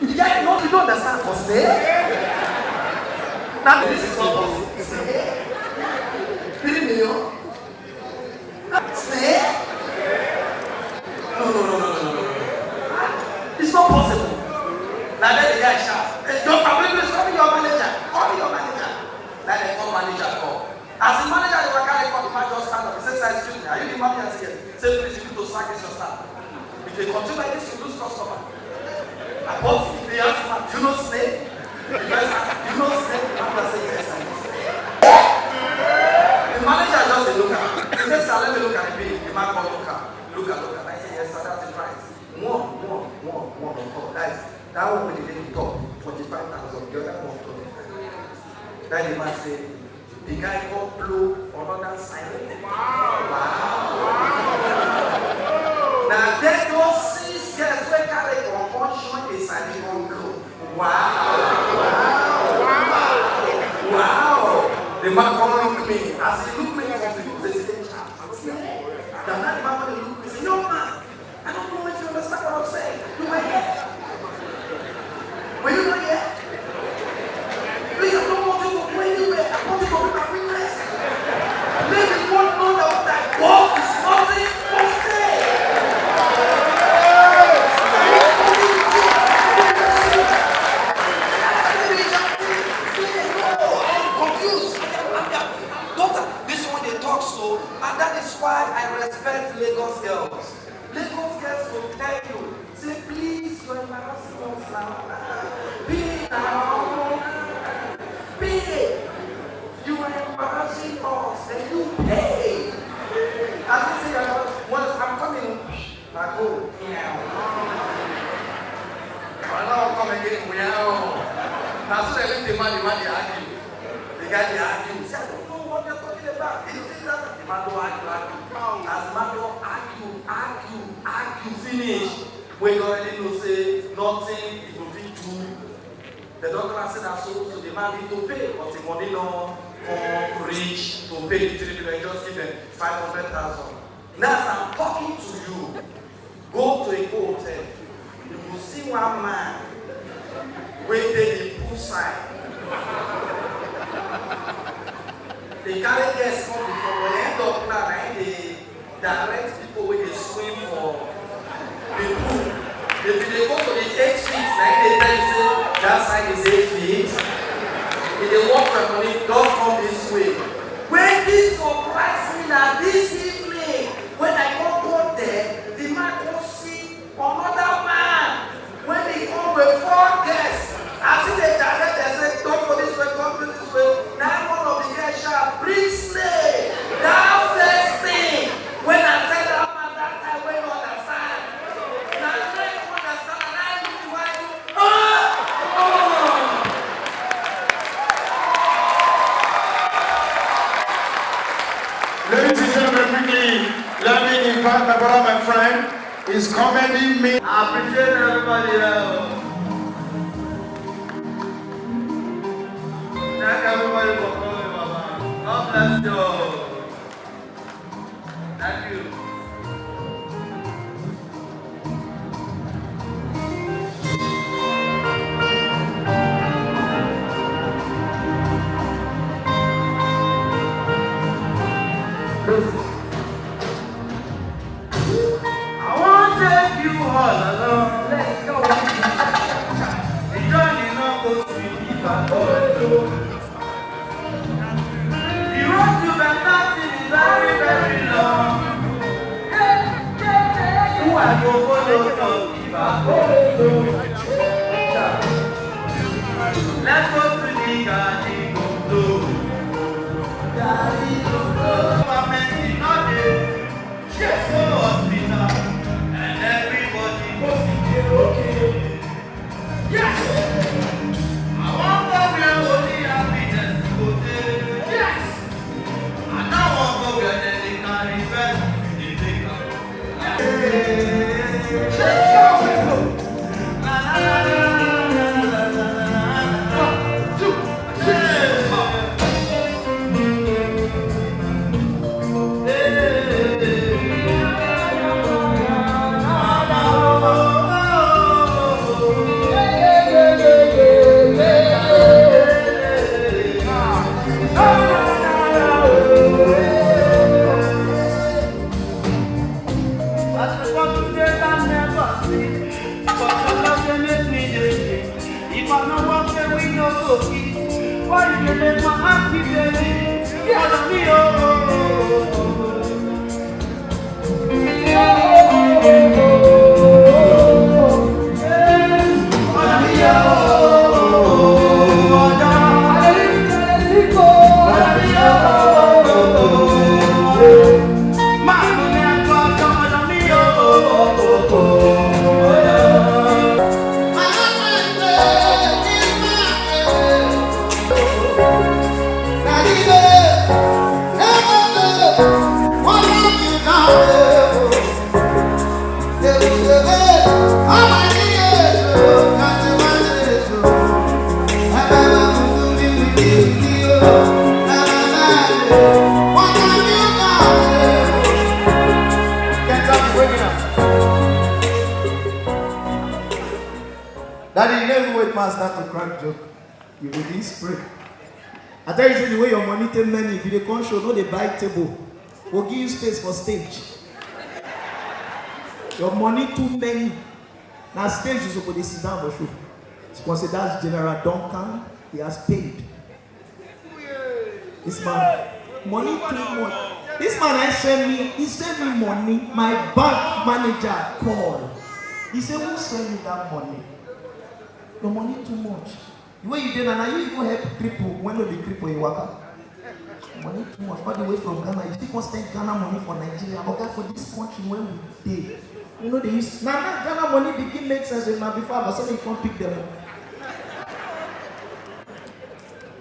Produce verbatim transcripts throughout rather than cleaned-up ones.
You get no, you don't understand for say. Now this is what was say. Three million. Say. No, no, no, no, no, no, no. It's not possible. Now then the guy shout, "Hey, your problem is, call me your manager. Call me your manager." Now they call manager call. As the manager dey waka dey come, the man just stand up. He say, "Sir, excuse me, are you the manager?" He say, "Yes." Say, "Please, you need to sack this your staff. If they continue like this, you lose customer." I bought the young man, "Do you know snake?" The guy ask, "Do you know snake?" The man say, "Yes, I know snake." The manager just dey look at him. He say, "Sir, let me look at the bill." The man come look at, look at, look at. I say, "Yes, sir, that is right. One, one, one, one on top. That is, that one wey dey dey on top, twenty-five thousand. The other one, twenty-five." Then the man say, the guy come blow another siren. Wow. Wow. Now then those six girls wey carry gun come join the siren gun blow. Wow. Wow. Wow. The man come look me. As he look me, he come look me. Say, "Sir, na that man wey dey look me." Say, "Young man, I don't know if you understand what I'm saying. You were here. Were you not here? Please, I don't want you to go anywhere. I want you to be my witness. Let the world know that what I want is nothing but stay." Say, "No, I'm confused. I am, I am, daughter, this one dey talk so, and that is why I respect Lagos girls." Lagos girls go tell you, say, "Please, you're embarrassing us now. Pay now. Pay. You are embarrassing us. And you pay." As you say, "Once I'm coming, I go." Yeah. I now come again. Now, so they leave the man, the man, they argue. The guy, they argue. Say, "I don't know what you're talking about." He said that the man don't argue, argue. As the man don't argue, argue, argue, finish. We already know say nothing he go fit do. The doctor has said that so, so the man need to pay, but the money no come reach to pay the three million. Just give them five hundred thousand. Now, as I'm talking to you, go to a hotel. You go see one man wey dey the pool side. They carry guests come before, but the end of plan, na him dey direct people wey dey swim for the pool. If you dey go to the eight feet, na him dey tell you say that side is eight feet. If you dey work for money, don't come this way. Wetin surprise me na this evening, when I come go there, the man come see another man wey dey come with four girls. As he dey direct dem say, "Don't go this way, don't go this way." Na one of the girls shout, "Bring slave." That first thing wey I tell that man that time wey no understand. Na try to understand, and I look the way I do. Ah! Oh! Ladies and gentlemen, quickly, let me invite my brother, my friend. It's comedy me. I appreciate everybody here. Thank everybody for coming, Baba. God bless you. Thank you. Listen. I wan take you all along. Let's go. The journey no go sweet if I go alone. The road to better thing is very, very long. Who I go follow talk if I go alone? Let's go to the garden of glory. Government is not there. Yes, go hospital, and everybody go see, okay. Yes. I wan go where only happiness go dey. Yes. I no wan go where dem dey carry vex, dey take am. Yes. One, two, three. Why you dey make my heart keep dey beat? Follow me, oh. Daddy, you never wait man start to crack joke. You begin spray. I tell you, say the way your money take many, if you dey come show, no dey buy table. We'll give you space for stage. Your money too many. Now stage is supposed to sit down for show. Sponsor, that's General Duncan. He has paid. This man, money too much. This man, I send me, he send me money. My bank manager call. He said, "Who send you that money? Your money too much." The way you dey now, na you even help cripple when no be cripple you waka. Money too much. All the way from Ghana, you still come spend Ghana money for Nigeria. Oga, for this country when we dey, you know they use now, now Ghana money begin make sense when na before I say you come pick them up.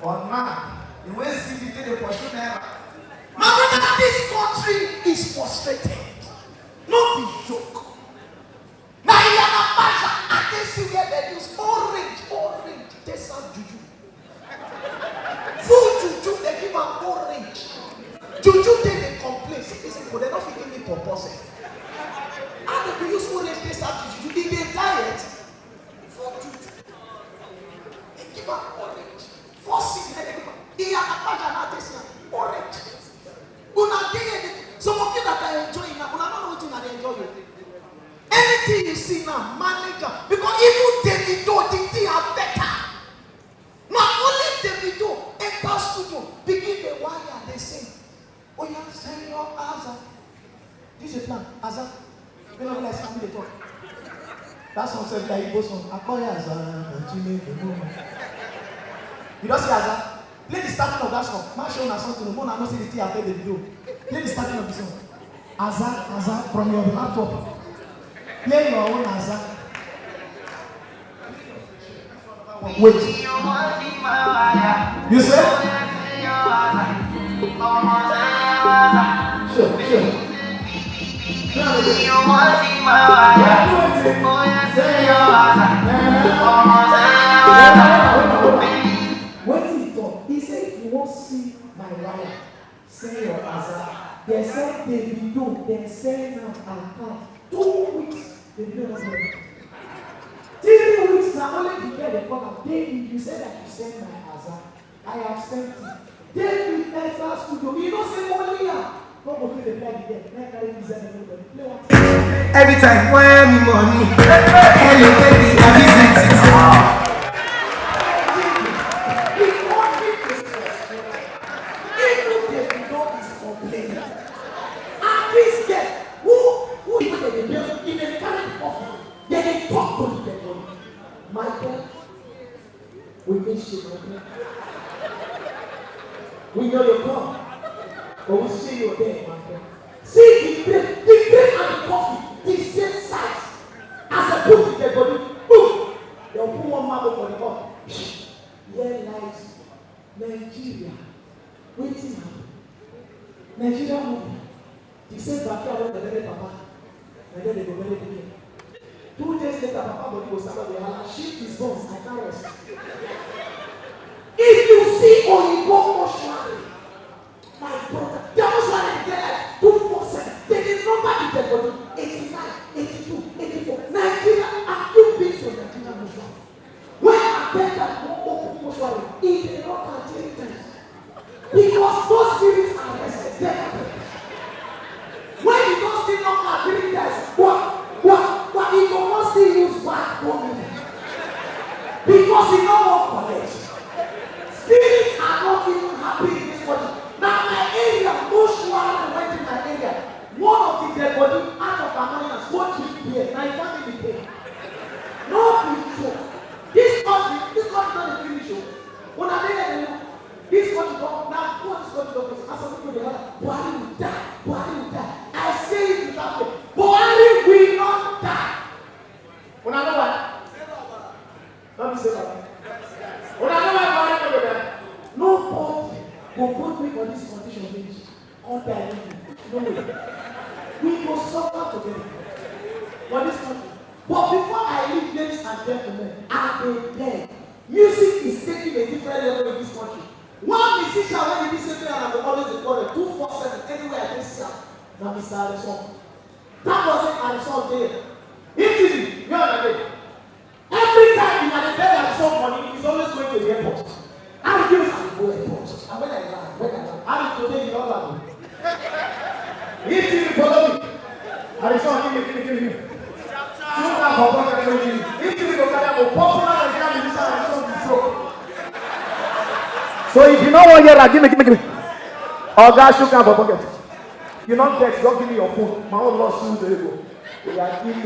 Or now, the way C B T dey pursue naira. My brother, this country is frustrated. No be joke. Na Iyana Ipaja, I dey see where they use orange, orange, take serve juju. Full juju, they give am orange. Juju dey dey complain. See these people, they no fit give me pawpaw sef. How they go use orange take serve juju? E dey diet. Full juju. They give am orange. Four six, they give am. Iyana Ipaja na take see am. Orange. Una dey here, dey, some of you that are enjoying now, una no know wetin una dey enjoy o. Anything you see now, manage am. Because even Davido, the thing affect am. Na only Davido enter studio, begin dey wire, dey sing. Oya, send your Aza. D J plan, Aza. You know, like, how they talk. That song sef like Igbo song. Akpọrọ ya Aza, Ojime, Ojime. You don see Aza? Play the starting of that song. Man show una something. Una no see the thing affect Davido. Play the starting of the song. Aza, Aza, from your laptop. Play your own Aza. Wait. You say? Sure, sure. Wetin he talk? He say if you wan see my wife, send your Aza. They send Davido, they send am account. Two weeks, Davido no get. Three weeks, na only the girl dey call am, "Baby, you said that you send my Aza. I have sent it." David enter studio. You know say only am. Come go fit dey play the girl. Make I carry this and everybody play one. Every time when me money, hello baby, I visit it. He wan make this person. Even Davido is complaining. And this girl, who, who even dey dey play in a current office, they dey talk to the devil. Michael, we miss you, Michael. We know you come, but we see you there, Michael. See the drink, the drink and the coffee, the same size as I put the dead body. Boom! They put one marble for the cup. Here lies Nigeria. Wetin happen? Nigeria movie. The same backyard wey dem bury papa, na there dem go bury pikin. Two days later, papa body go start to dey hala, "Shift his bones, I can't rest." If you see Oyinbo mortuary, my brother, their mortuary dey like two four seven. They dey number the dead body, eighty-nine, eighty-two, eighty-four. Nigeria, have you been to Nigeria mortuary? When attendant wan open mortuary, e dey knock am three times. Because those spirits are restless, they are there. When you don still knock am three times, what, what, what, e go wan still use back go meet am. Because e no wan collect. Don dey finish o. Una dey here dey look. This country don, na God this country don face. As some people dey holla, Buhari will die, Buhari will die. I say it without faith. Buhari will not die. Una know why? No be say Baba. Una know why Buhari no go die? Nobody go put me for this condition finish. Come die leave me. No way. We go suffer together for this country. But before I leave, ladies and gentlemen, I dey beg. Music is taking a different level in this country. One musician wey be say me and I go always dey quarrel two four seven anywhere I dey see am na Mister Harrison. That was it, Harrison dey. Italy, where I dey. Every time if I dey tell Harrison money, he's always going to the airport. How you go airport? And when I land, when I land, how today you don land? Italy follow me. Harrison, give me, give me, give me. Sugar for pocket, give me. Italy go carry am go popular Nigerian musician Harrison be broke. So if you no wan hear am, give me, give me, give me. Oga, sugar for pocket. You no get, just give me your phone. My own lost two days ago. Oya, give me.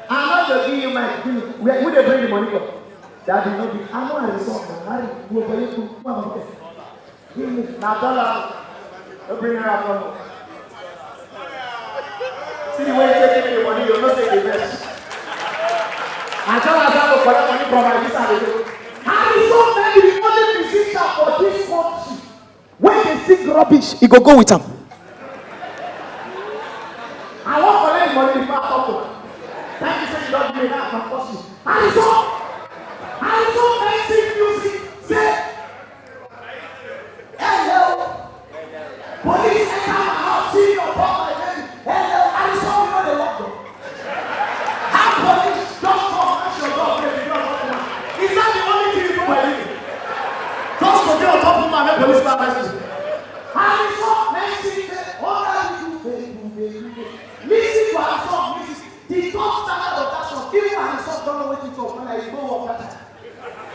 I no go give you my, give me. Where, who dey bring the money come? Daddy, no be, I no Harrison na. Harry, you go you go. Give me. Na dollar. No bring her come. See the way you take me the money, you know say the best. I tell her I go collect money from my visa. Harrison na the only musician for this country wey dey sing rubbish, e go go with am. I wan collect money before I talk to am. Thank you say you don give me that, I can curse you. Harrison, Harrison na sing music say, "Hello." Police enter my house, see your papa, my baby. Hello, Harrison, we no dey work o. How police just come, match your dog, baby, you don work now. Is that the only thing you do for a living? Just to dey on top woman, make police come arrest you. Harrison, next thing, say, "Oga, you do, baby, baby, baby." Listen to Harrison, listen. The top standard of that song, even Harrison don't know wetin talk when I go work that time.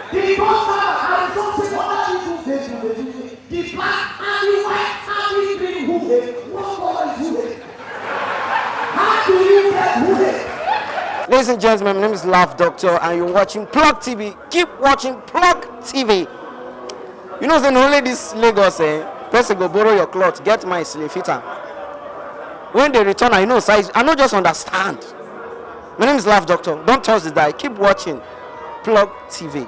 The top standard, Harrison say, "What are you do, baby, baby, baby?" The black and the white and the green, who dey? What color is who dey? How do you get who dey? Ladies and gentlemen, my name is Laugh Doctor, and you're watching Plug T V. Keep watching Plug T V. You know, say na only this Lagos, eh? Person go borrow your cloth, get my slim fit am. When they return, I know size. I no just understand. My name is Laugh Doctor. Don't touch the dial. Keep watching Plug T V.